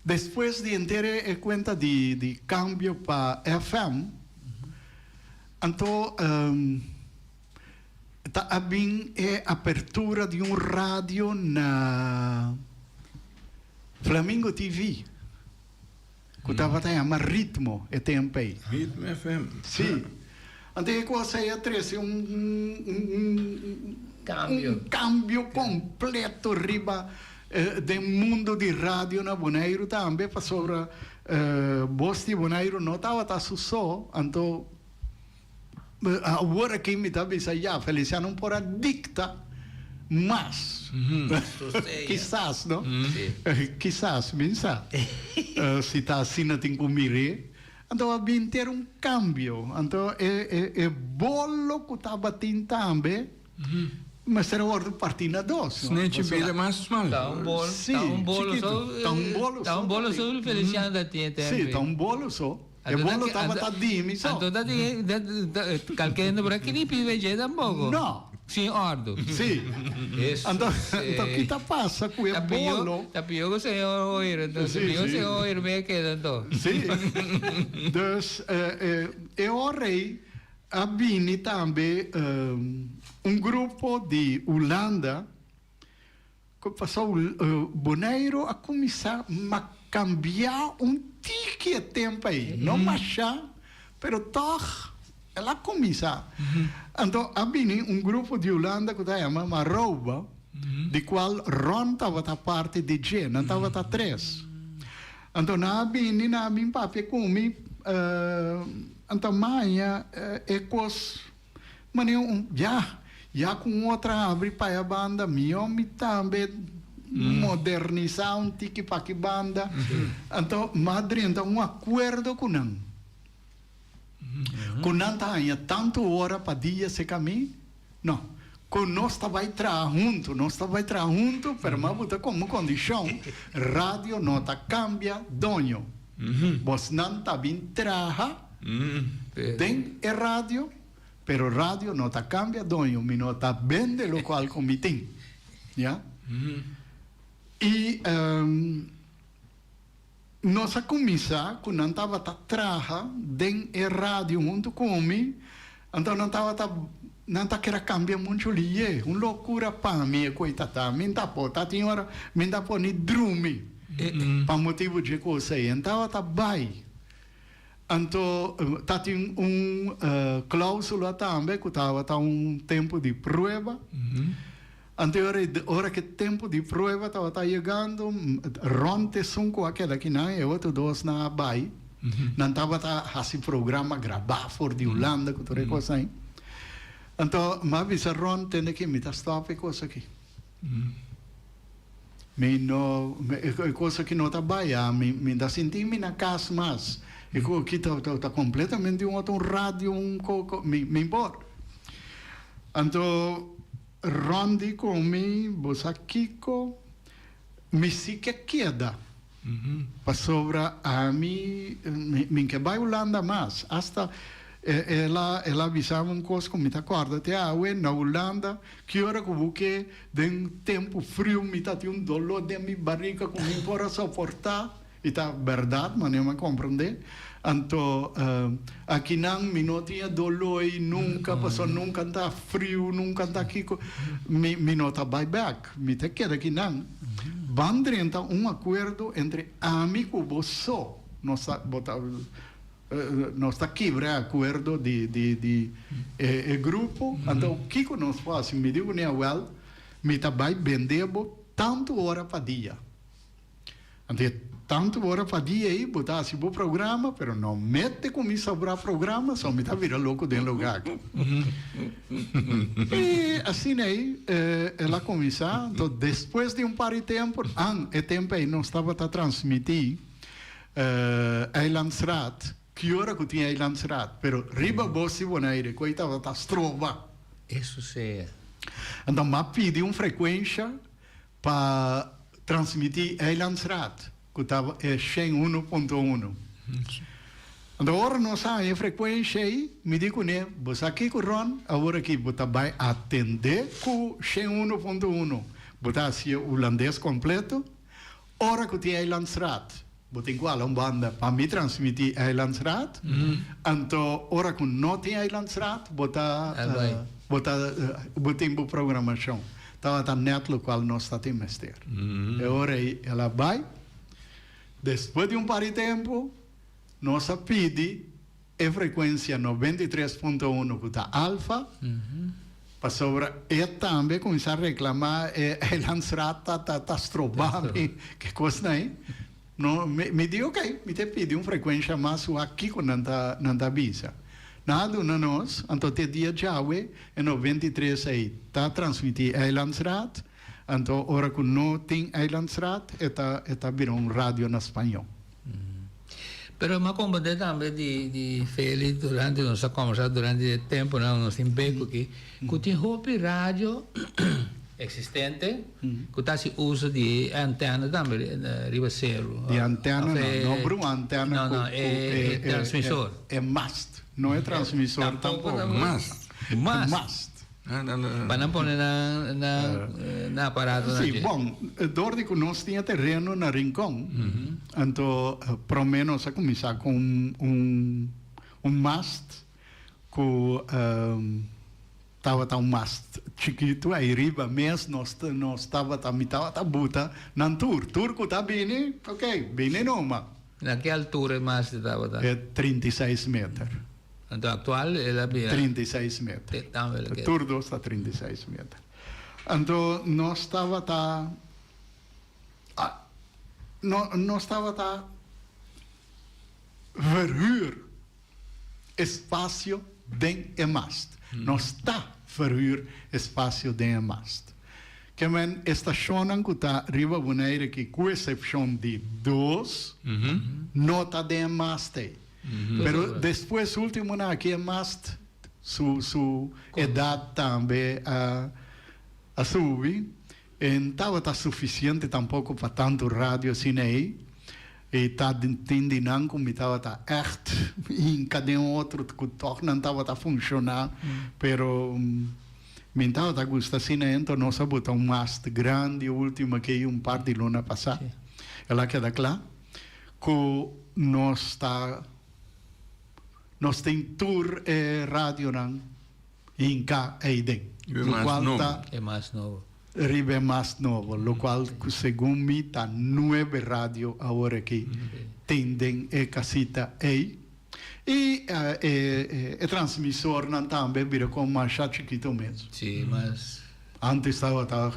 despues di henter e kuenta di di kambio pa FM, anto ta a bin e apertura di un radio na Flamingo TV, ku tabata yama Ritmo e tempu ei. Ritmo FM. Sí. Anto e kos ei a trese un un Kambio. un kambio kompleto riba den mundo di radio na Boneiru tambe, pasobra bos di Boneiru no tabata su so, anto Awor aki mi ta bisa ya, Feliciano por a dicta mas. Kisas, no? Kisas, mi sa. Si ta asina tin cu mir'é. Anto a bin ter un cambio. Anto e e bolo cu tabatin tambe mester a wordo parti na dos, no? Snechi bira mas smal. Ta un bolo, Sí, ta un bolo chiquito. so. Ta un bolo Ta so un bolo tabatin. so Feliciano ta tin e tempo. Sí, ta un bolo so. E bolo tabata di mi so. Anto ta tin kalke hende por a knipi wejé tampoco. No. Sin ordo. Sí. Eso Anto, sí. anto ki ta pasa ku e Ta pió, bolo? ta pió ku señor Hoyer. Entonces, Sí, pió sí. señor Hoyer me keda anto. Sí. Dus e ora ei. a bini tambe un grupo di Hulanda ku pasobra Boneiru a kuminsá kambia un tiki e tempu ei, no masha, pero tòg el a kuminsá. Anto a bini un grupo di Hulanda ku ta yama Marouba, di kual Ron tabata parti di dje, nan tabata tres. Anto nan a bini, nan a bin papia ku mi, anto maña e kos manera un, ya, ya ku un otro a habri pa e banda, mihó mi tambe modernisá un tiki pa aki banda. Anto m'a drenta un akuerdo ku nan, ku nan ta haña tantu ora pa dia serka mi. No, cu nos ta bay traha hunto, nos ta bay traha hunto, pero m'a buta como condicion, radio no ta cambia doño. Bosnan ta bin traha den e radio, pero radio no ta cambia doño, mi no ta bende locual cu mi tin. Ya? Y nos a cuminsa cu nan tabata traha den e radio hunto cu mi, anto nan tabata, nan ta kere cambia mucho liye, un locura pa mi e cu e tata, mi ta por, ta tin ora mi ta por ni drumi pa motibo dje cos ey, en tabata bay, anto ta tin un clausula tambe cu tabata un tempo di prueba. Anto ora ora ku e tempu di prueba tabata yegando, rònt esun ku a keda kinan, e otro dosnan a bai. Nan tabata hasi programa grabá for di Hulanda ku tur e kosnan ei. Anto mi a bisa Ron, tende ki mi ta stòp e kos aki. Mi no, e kos aki no ta bai ya, mi mi ta sinti mi na kas mas. E kos aki ta ta kompletamente un otro un radio, un koko, mi mi por. Anto Ron di ku mi, Bo sa kiko? Mi si ke keda, pasobra ami mi ke bai Hulanda mas. Asta el a el a bisa mi un kos ku mi ta kòrda te awe, na Hulanda, ki ora ku bo ke den tempu friu mi ta tin un doló den mi barika ku mi por a soportá. I ta bèrdat, manera mi a komprendé. Anto, akinan mi no tin e doló ei nunka, pasobra nunka N ta friu, nunka N ta kiko. Mi, mi no ta bai bèk, mi ta keda akinan. Ban drenta un akuerdo entre ami ku bo so. Nos ta, bo ta, nos ta kibra e akuerdo di, di, di e, e grupo. Anto, kiko nos por hasi? Mi di ku ne, Wèl, mi ta bai bende bo tantu ora pa dia. Anto e tantu ora pa dia ei bo ta hasi bo programa, pero no mete ku mi sobra programa, so mi ta bira loko den lugá aki. I asina ei el a kuminsá. Anto despues di un par di tempu, an e tempu ei nos tabata transmití Eilandsraad, ki ora ku tin Eilandsraad, pero riba Bos di Bonaire ku ei tabata stroba. Eso sea. Anto m'a pidi un frekuensha Pa transmití Eilandsraad, ku ta e shen unu punto unu. Anto ora nos a haña e frekuensha ei, mi di kuné, Bo sa kiko Ron, awor aki bo ta bai atendé ku shen unu punto unu. Bo ta hasi e hulandes kompleto. Ora ku tin Eilandsraad, bo tin ku hala un banda pa mi transmití Eilandsraad. Anto ora ku no tin Eilandsraad, bo ta bo ta bo tin bo programashon. Tabata nèt lokual nos ta tin mester. E ora ei el a bai. Despues di un par di tempu, nos a pidi e frekuensia 93.1 ku ta Alfa, pasobra e tambe kuminsá reklamá e Eilandsraad ta ta ta strobá mi, ke kosnan ei. No, mi mi di ok, mi ta pidi un frekuensha mas wak kiko nan ta nan ta bisa. Nan a duna nos, anto te dia djawe e 93 ei ta transmití Eilandsraad, anto ora ku no tin Eilandsraad e ta e ta bira un radio na spañó. Pero m'a comprende tambe di di Feli durante nos a combersa durante e temponan nos tin beku aki cu tin hopi radio existente cu ta haci uso di e antena tambe riba seru. Di antena no, no brua antena cu cu e transmisor. E mast, no e transmisor tampoco. Mast. Mast. Mast. Pa nan pone nan nan aparato nan Sí, dje. bon, dor di ku nos tin e tereno na Rincon, anto promé nos a kuminsá ku un un un mast. Ku tabata un mast chikitu ei riba mes nos nos tabata mi tabata buta nan tur tur ku ta bini ok bini numa. Na ki altura e mast tabata? E 36 meter. Anto aktual el a bira? 36 meter. Tambe el a keda. Tur dos ta 36 meter. Anto nos tabata no nos tabata verhuur. Espasio den e mast. Nos ta verhuur espasio den e mast. Ke men e stashonnan ku ta riba Bonaire aki, ku esepshon di dos, no ta den e mast ei. Pero despues ultimonan aki e mast su su edat tambe a a subi. E n tabata sufisiente tampoko pa tantu radio asina ei. E ta tin di nan ku mi tabata ègt hinka den otro ku tòg nan tabata funshoná, pero mi n tabata gusta asina. Ento nos a buta un mast grandi último akí un par di luna pasá. El a keda kla ku nos ta nos tin tur e radionan. Hinká eiden. Lokual ta E mas nobo. riba e mas nobo, lokual ku segun mi ta nuebe radio awor aki tin den e kasita ei. I e transmisornan tambe bira kon masha chikitu mes. Sí, mas. Antes tabata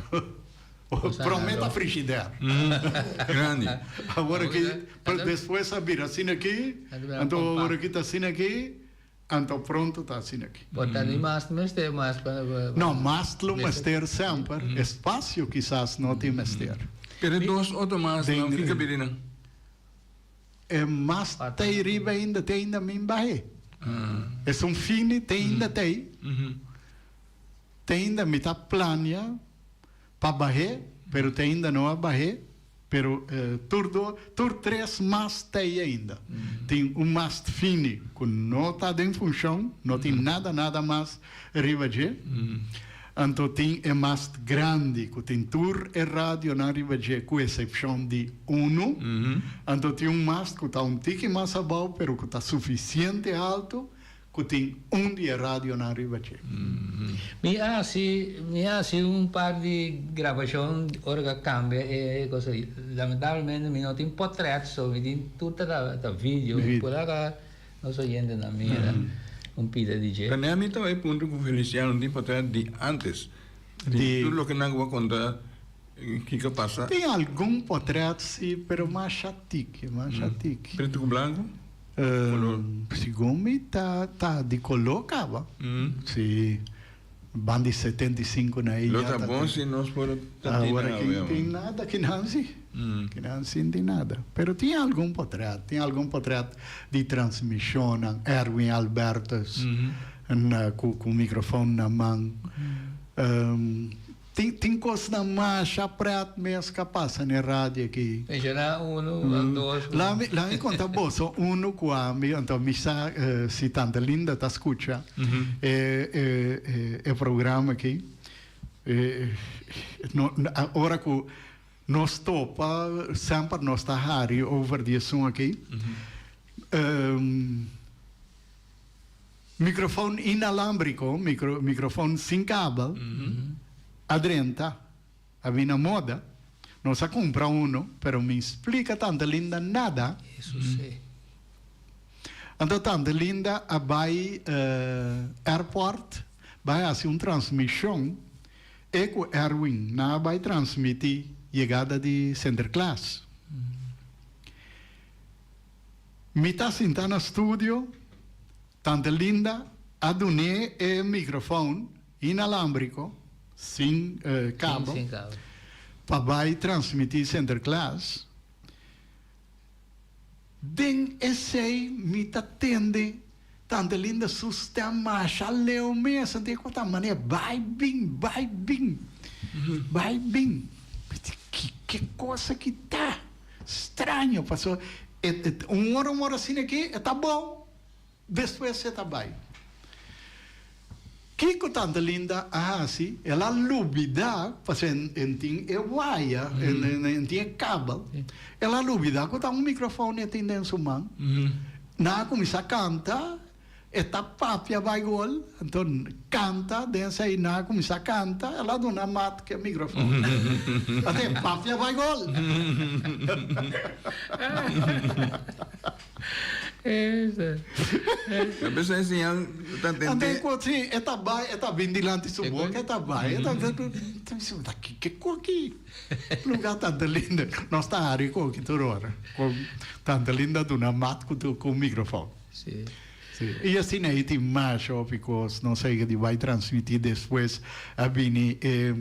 prome ta frishider. Grandi. Awor aki, despues a bira asina aki, anto awor aki ta asina aki. Anto pronto ta asina aki. Bo ta ni mas mester mas pa. No, mas lo mester semper, espacio kisas no tin mester. Pero e dos otro mas nan fika biri nan? E mas ta ei riba ainda te ainda min bahe. Esun fini te ainda ta ei. Te ainda mi ta plania pa bahe, pero te ainda no a bahe. Pero tur do, tur tres mast ta ei ainda. Tin un mast fini ku no ta den funshon, no tin nada nada mas riba dje. Anto tin e mast grandi ku tin tur e radionan riba dje ku esepshon di unu. Anto tin un mast ku ta un tiki mas abou pero ku ta sufisiente altu Ku tin un di e radionan riba dje. Mi a hasi mi a hasi un par di grabashon ora ku a kambia e kos ei. Lamentablemente mi no tin potret so mi tin tur ta ta video. Por aka nos oyentenan mira un pida di dje. Tane ami ta bai puntra ku Feliciano tin potret di antes di tur loke nan ku a konta kiko a pasa. Tin algun potret si pero masha tiki masha tiki. Pretu ku blanku? Color. Segun mi ta ta di color caba. Si ban di 75 na Lo ta bon si nos por ta tin Awor aki no tin nada kinan si. Kinan si no tin nada. Pero tin algun potret, tin algun potret di transmisionnan, Erwin Albertus cu cu microfoon na man. Tin tin kosnan masha pret mes ka pasa n'e radio aki. Menshoná unu of dos. La mi la mi konta boso unu ku ami, anto mi sa si tanta Linda ta skucha e e e programa aki. E no ora ku nos topa semper nos ta hari over di esun aki. Microfoon inalambrico, micro, microfoon sin kabel, a drenta, a bini na moda. Nos a cumpra uno, pero mi splica Tante Linda nada. Anto Tante Linda a bay airport, bay haci un transmision, e cu Erwin, nan a bay transmiti yegada di Sinterklaas. Mi ta sinta na studio, Tante Linda a dun'é e microfoon inalambrico, sin cabo, pa bai transmiti Sinterklaas. Den esey mi ta tende Tante Linda su stem masha leu mes, anto e cu ta manera bai bin, bai bin, bai bin. Mi di, Ke cosa ki ta? Straño, pasobra e un ora un ora asina aki e ta bon, despues e ta bai. Kiko Tante Linda a hasi? El a lubida, pasobra e tin e waya, e tin e kabel, el a lubida ku ta un mikrofon e tin den su man. Nan a kuminsá kanta. E ta papia bai gol, anto canta den esei nan a cuminsa canta, el a duna Matt ke microfoon. Anto e papia bai gol. A bes e señal ta tende. Anto e cu si e ta bai, e ta bin dilanti su boca, e ta bai, e ta ta ke cu aki? Lugar tanta linda. Nos ta hari cu aki tur ora. Con tanta linda duna Matt cu microfoon. Sí. Sí. I asina ei tin masha hopi kos nos a yega di bai transmití despues a bini e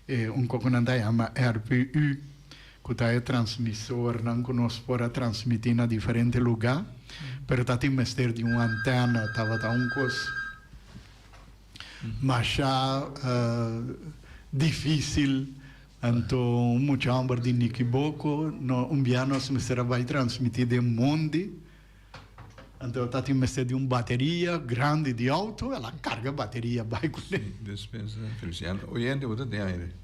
e un kos ku nan ta yama RPU ku ta e transmisornan ku nos por a transmití na diferente lugá pero ta tin mester di un antena tabata un kos masha difísil anto un mucha hòmber di Nikiboko no un bia nos mester a bai transmití den mondi. Anto ta tin mester di un bateria grandi di auto, el a carga bateria bai cu ne. Despensa Feliciano. Oyente, bo ta den aire.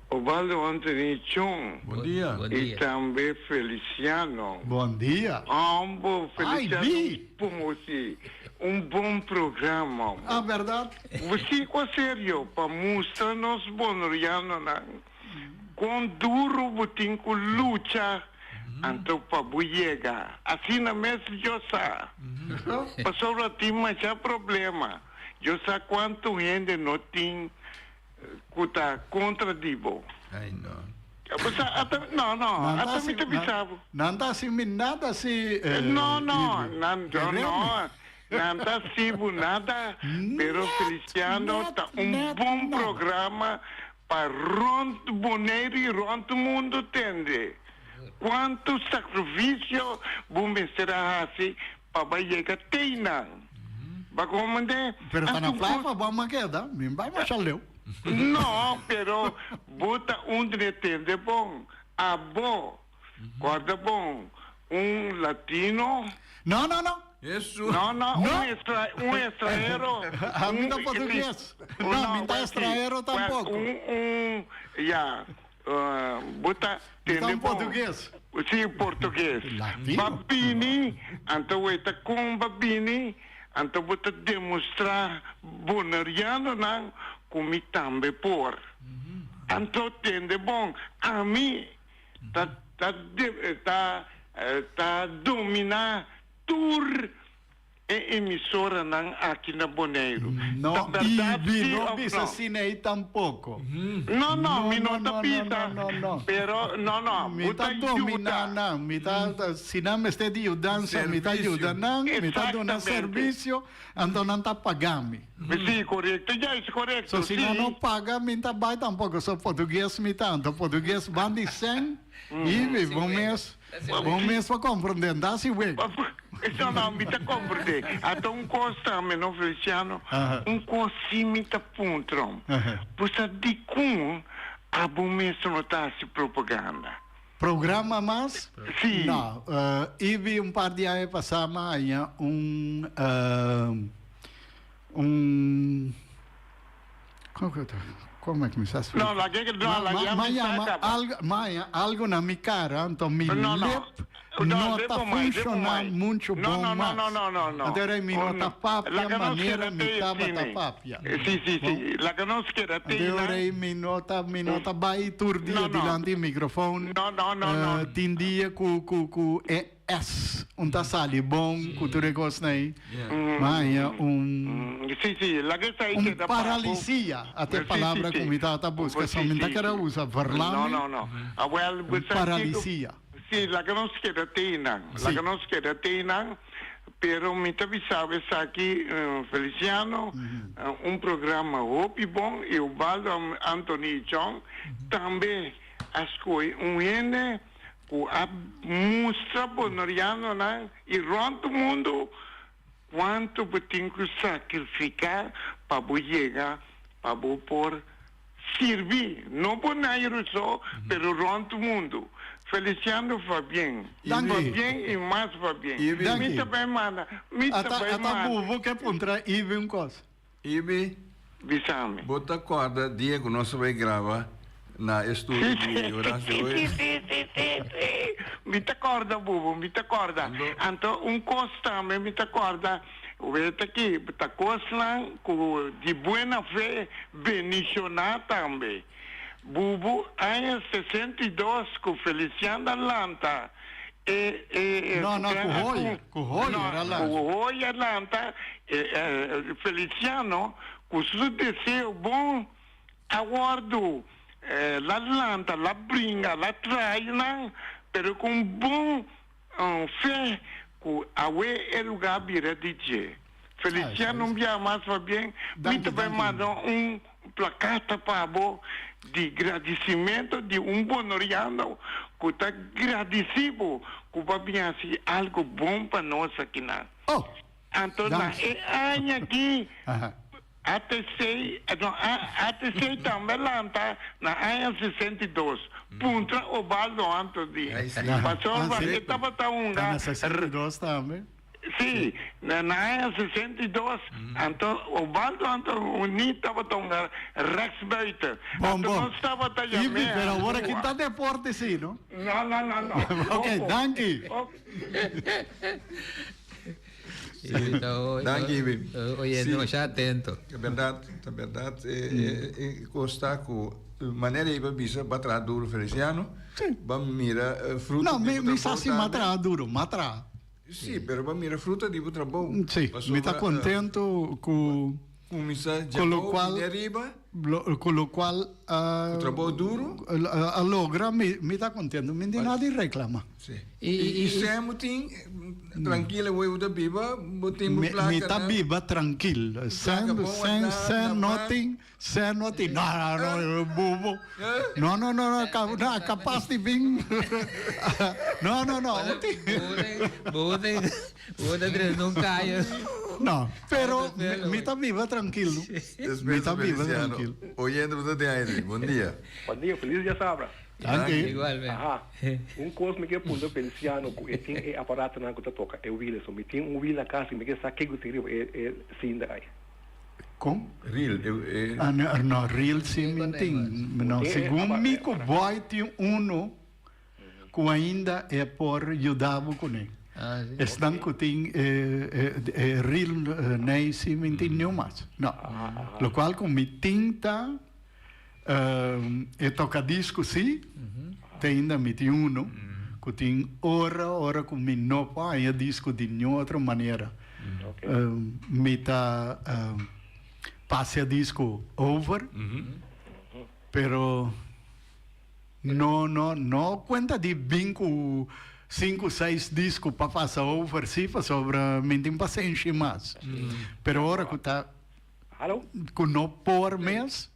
Obaldo Anthony Chong. Bon dia. Bon Y dia. tambe Feliciano. Bon dia. Ambo Ai, Feliciano bi! un bon si, un bon programa. Ah, berdad? Si, cu serio, pa mustra nos Bonerianonan Kon duru bo tin ku lucha anto pa bo yega. Asina mes yo sa. Pasobra tin masha problema. Yo sa kuantu hende no tin ku ta kontra di bo. Ai no. Bo sa ata no no ata mi ta bisa bo. Nan ta hasi mi nada si No no nan no no nan ta hasi bo nada pero Feliciano ta un bon programa Pa rond Boneiru i rond mundu tende kuantu sakrifisio bo mester a hasi pa bai yega teinan. Bo a komprendé? Pero ta na Anto playa pa bo a keda, mi bai masha leu. No, pero bo ta un di tende bon. Abo, kòrda bon, un latino. No, no, no. Hesu. No, no, No. un extra, un extranhero. A mi un, ta sí, portugues. un, No, no, mi ta well, sí, extranhero well, tampoco. un, un, ya, uh, bo ta Mi ta tende un bon. portugues. Sí, portugues. Latino. Ba bini, anto wei ta kon ba bini, anto bo ta demostra bonerianonan ku mi tambe por. Anto tende bon, ami ta ta ta ta domina tur e emisoranan aki na Boneiru. No, Ta berdad Ibi, si no of bisa no? asina ei tampoco. No, no, mi no no, ta no, bisa, no, no, no. pero no, no, Mi bo ta ta domina yuda. nan, mi ta, si nan mester di yudansa, mi ta Servicio. yuda nan, mi ta duna Exactamente. servicio, anto nan ta paga mi. Si, korekto, ya es korekto, So si nan si. no paga, mi ta bai tampoco, so portugues mi ta, anto portugues ban di sen, Ibi, bo mes, bo mes pa comprende, nta si wek. No, no, mi ta comprende. Ata un cos tambe, no, Feliciano? Un cos si mi ta puntra. Bo sa dicun abo mes no ta haci propaganda? Programa mas? Si. No, Ibi un par di aña pasa mi a haña un, un, Como que ta? Como é que me sa explica? No, la que no, la Ma, ya ma me yama saca. algo, ma ya algo na mi cara, anto mi No, no. lip No, no lip ta o mai, lip o funciona mai. mucho No, bon no, no, mas. no, no, no, no. Anto era mi Oh, no ta no. papia La que nos manera queda mi te tabata cine. papia. Sí, sí, Bon. sí. La que nos queda te Anto na. era mi no ta mi no ta bai tur dia No, no. dilanti microfoon. No, no, no, no. Tin dia cu cu cu e Es un ta sali bon ku tur e kosnan ei. Ma haña un Sí, sí, laga esei un keda pa bo. paralisia, ata e Sí, palabra sí, ku sí. mi tabata buska, Sí, so mi ta sí, kere sí. usa No, verlamming, no, no. Awel, bo un sa kiko. paralisia. Sí, laga nos keda teinan. Sí. Laga nos keda teinan, pero mi ta bisa bo esaki, Feliciano, un programa hopi bon i Ubaldo Anthony Chong tambe a skohe un hende ku a mustra bonorianonan i rònt mundu kuantu bo tin ku sakrifiká pa bo yega pa bo por sirbi, no Boneiru so, pero rònt mundu. Feliciano Fabien, Danki. Fabien i mas Fabien. Ibi. Mi ta bai manda, mi ta Ata bai ata manda. bubu ke puntra Ibi un kos. Ibi. Bisa mi. Bo ta corda dia cu nos a bay graba na e studio di Horacio Sí, Hoyer? sí, sí, sí, sí. Mi ta corda, bubu, mi ta corda. Ando. Anto un cos tambe mi ta corda. Weta ki ta kosnan ku di buena fe bendishoná tambe. Bubu aña 62 ku Feliciano a lanta e e No, no, ku Hoyer, ku Hoyer a lanta. Ku Hoyer a lanta e Feliciano ku su deseo bon a wòrdu la lanta, la bringa, la traha nan, pero ku un bon fe ku awe e lugá bira di dje. Feliciano un biaha mas pabien, mi ta bai manda un plakata pa bo di gradisimentu di un bonoriano ku ta gradisí bo ku bo a bin hasi algu bon pa nos akinan. Anto na e aña aki ATC, no, ATC tambe lanta na aña 62. Puntra Obaldo Anthony. Pasobra e tabata hunga. Ta na 62 tambe? Si, na aña 62, anto Obaldo Anthony tabata hunga rechtsbuiten. Bon, Anto bon. nos tabata Ibi, yam'é pero awor aki Antigua. ta deporte si, no? No, no, no, no. Ok, danki. Ok. Danki Ibi. Oye, Sí. no, ya atento. Ta berdad, ta berdad. E cos ta cu manera iba bisa ba traha duro Feliciano. Sí. Ba mira fruta No, di mi bo mi trabou sa si m'a tambe. traha duro, m'a traha. Sí, pero ba mira fruta di bo trabou. Sí, mi ta Pasobra, contento cu Cuminsa Cu lo djabou cual bini ariba. Cu lo cual a. Cu trabou duro. A logra mi mi ta contento, mi no tin nada di reclama. Si. Y sem bo tin trankil awor bo ta biba, bo tin bo placa. Mi ta biba trankil, sem sem sem no tin, sem no tin, no no no bubo, no no no no capas di bin, no no no. Bo tin Bo ta drenta un kaya. No, pero mi ta biba trankil. Mi ta biba trankil. Oyente bo ta den aire. Bon dia. Bon dia, felis dia sabra. Danki. Igualmente. Aha. Un kos mi ke puntra Feliciano ku e tin e aparatonan ku ta toka e wiel so mi tin un wiel na kas i mi ke sa kiko tin riba e e cinta ai. Kon? Reel e e. Ah no, no reel si mi tin. No, segun mi ku boy tin uno. Ku ainda e por yuda bo kuné. Esnan ku tin e real nei si mi tin niun mas. No. Lokual ku mi tin ta e tokadisku si, te ainda mi tin uno ku tin ora ora ku mi no por haña disku di niun otro manera. Mi ta pasa e disku over, pero. No, no, no cuenta di bin cu cinco, seis disco pa pasa over, si, pasobra mi tin pasenshi mas. Pero ora cu ta, cu no por mes,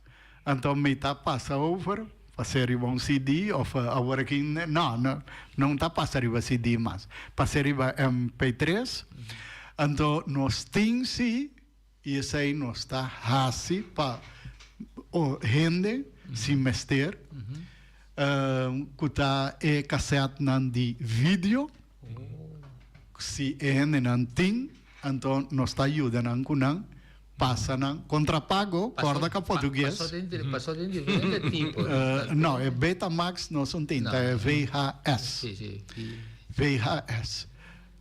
anto mi ta pasa over, pasa riba un CD of awor aki, no, no, no ta pasa riba CD mas, pasa riba MP3. Anto nos tin si. I esei nos ta hasi pa hende sin mester ku ta e kasètnan di video. Si e hendenan tin, anto nos ta yuda nan ku nan pasa nan kontra pago, kòrda ka portugues. Pasó tin diferente tipo. No, e Betamax nos un tin, ta e VHS. VHS.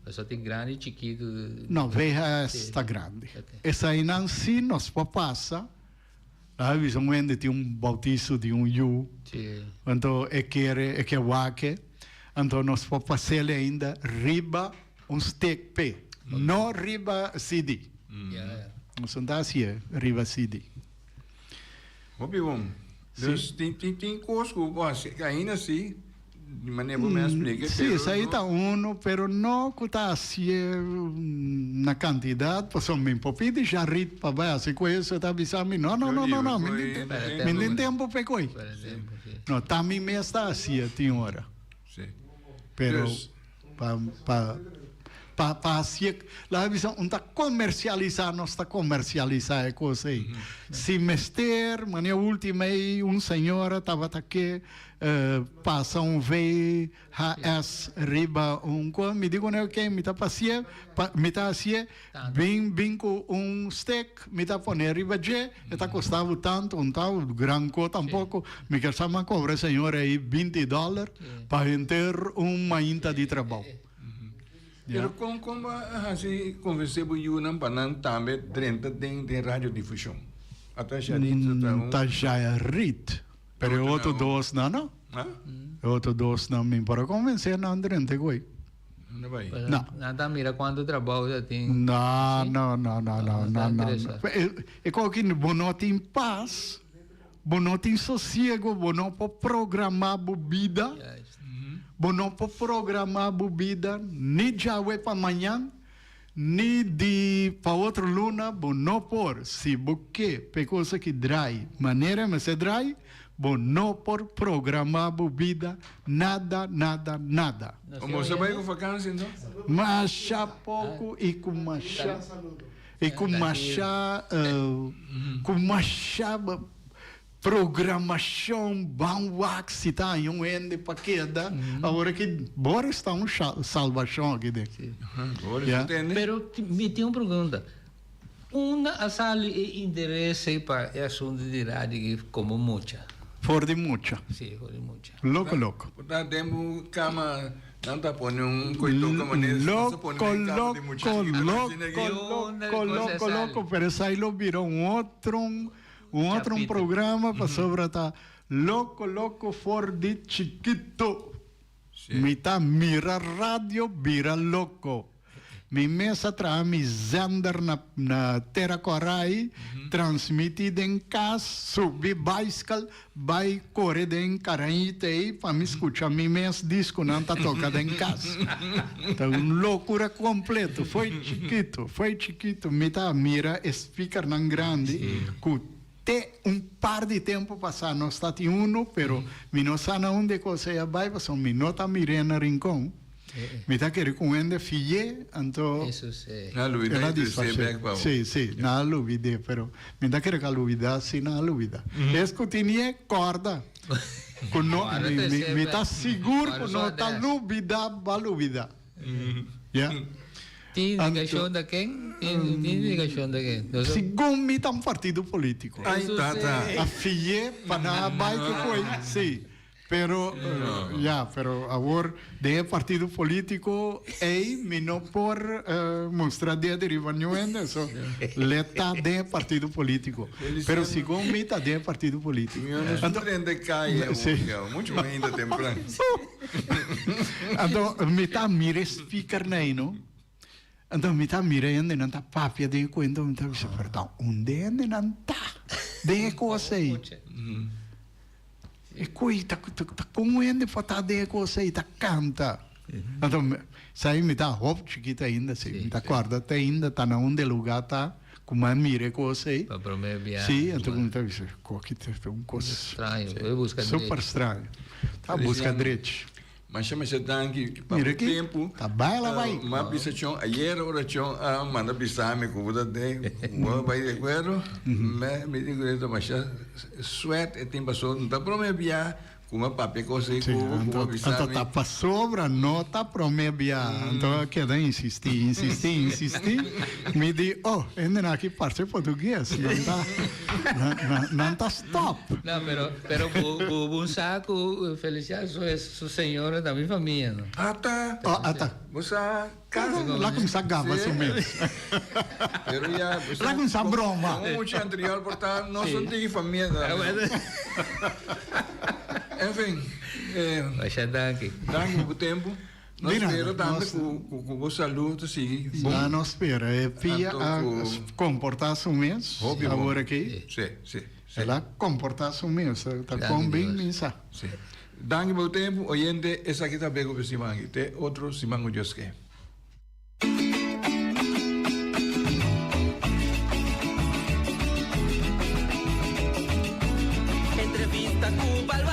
Pasobra tin grandi y chikitu. No, VHS ta grandi. Esainan si nos por pasa. Laga bisa un hende tin un bautiso di un yu. Anto e kere, e ke wak e. Anto nos por pas'el ainda riba un stick p'e. No riba CD. Nos no ta hasié riba CD. Hopi bon. Dus tin tin tin kos ku bo hasi ainda si di manera bo me a splika Sí, pero esei no ta uno, pero no ku ta hasié na kantidat, pasobra mi por pidi Jarit pa bai hasi ku eso, e ta bisa mi, no, no, no, no, no, mi tin mi tin tempu p'e koe. No, ta mi mes ta hasié tin ora. Sí. Pero Dus pa pa pa pa hasié, laga bisa un ta komersialisá, nos ta komersialisá e kos ei. Si mester, manera último ei un señora tabata ke pasa un VHS riba un kos, mi di kuné ok, mi ta pasié, mi ta hasié, bin bin ku un stick, mi ta pone riba dje, e ta kosta bo tantu, un ta gran kos tampoko, mi kier sa mi a kobra e señora ei 20 dòler pa henter un mainta di trabou. Pero kon kon bo a hasi konvensé bo yunan pa nan tambe drenta den den radiodifushon? Ata Sharit ta un. Ta Sharit, pero e otro dosnan no. E otro dosnan mi por a konvensé nan drenta güey. No bai. No. Nan ta mira cuanto trabou ta tin. No, no, no, no, no, no, no. E koki bo no tin pas, bo no tin sosiego, bo no por programá bo bida, bo no por programá bo bida ni djawe pa mañan, ni di pa otro luna, bo no por. Si bo ke pa e kos aki drai manera e mester drai, Bo no por programá bo bida nada, nada, nada. Bo sa bai ku vakansi anto? Masha poko i ku masha, i ku masha, ku masha programashon ban wak si ta haña un hende pa keda. Awor aki Boris ta un salbashon aki den. Boris ta tende. Pero mi tin un pregunta. Unda a sali e interes ei pa e asuntu di radio aki komo mucha? For di mucha. Sí, for di mucha. Loko loko. Por ta den bo kama nan ta pone un koitoka manera si nan sa pone den kama di mucha Loko loko loko loko loko pero esai lo bira un otro un otro un programa pasobra ta loko loko for di chikito. Mi ta mira radio bira loko. Mi mes a traha mi zender na na Tera Korai, transmiti den kas, subi baiskel bai kore den Karañita ei pa mi skucha mi mes diskonan ta toka den kas. Ta un lokura kompleto. Foi chikito, foi chikito mi ta mira e spikernan grandi ku Te un par di tempu pasá nos ta tin unu, pero mi no sa na unda e kos ei a bai pasobra mi no ta mir'é na Rincon. Mi ta kere ku un hende fi'é, anto Na lubidá el a i tres'é disfasé. bèk pa bo. Sí, sí, nan a lubid'é, pero mi ta kere ku a lubidá, sí nan a lubidá. Es ku tinié, kòrda ku no, Kòrda mi, mi, tres'é mi ta bèk. sigur Kòrda ku su no ta adrès. lubidá, bo a lubidá. Ya. Tin indikashon ta ken? Tin indikashon ta ken? Segun mi ta un partido politico. Ay tata. A fiye pa nan a bay cu coy, si. Pero, ya, pero awor den e partido politico ey mi no por mustra dedo riba niun hende, so le ta den e partido politico. Pero segun mi ta den e partido politico. Mi no ta drenta calle awor, mucho ainda tempran. Anto mi ta mira e speaker nei no. Anto mi ta mira hendenan ta papia den e cuento mi ta bisa pero ta unda hendenan ta den e cos ei. E coi ta ta con un hende por ta den e cos ei ta canta. Anto sa mi ta hop chikito ainda si mi ta corda te ainda ta na unda e lugar ta cu mi a mira e cos ei. Pa prome biaha. Si anto mi ta bisa coki ta un cos Straño, bo busca drechi. Super straño. Ta busca drechi. Masha masha danki pa Mira bo aki, tempu. ta bai la bai. M'a bisa chon ayer ora chon a manda bisa mi ku bo ta den bo a bai di akuerdo. Me mi di ku e ta masha suerte e tin paso no ta prome bia ku m'a papia kos ei ku bo ku bo a bisa mi. Anto ta pasobra no ta prome bia. Anto a keda insisti insisti insisti mi di oh hende aki parse portugues nan ta nan ta stop. No pero pero bo bo bo sa ku Feliciano su su señora ta mi famia no. Ata. Oh ata. Bo sa casa. La kumsa gaba su mes. Pero ya bo sa. La kumsa broma. Como mucha anterior por ta no son tiki famia ta. En fin. Masha danki. Danki pa bo tempo. Nos spera tambe ku ku bo salud ta sigui bon. Na nos spera e pia a komportá su mes awor aki. Sí, sí. El a komportá su mes, ta kon bin mi sa. Sí. Danki pa bo tempu, oyente, esaki ta beko pa e siman aki. Te otro siman ku Dios ke. Entrevista ku.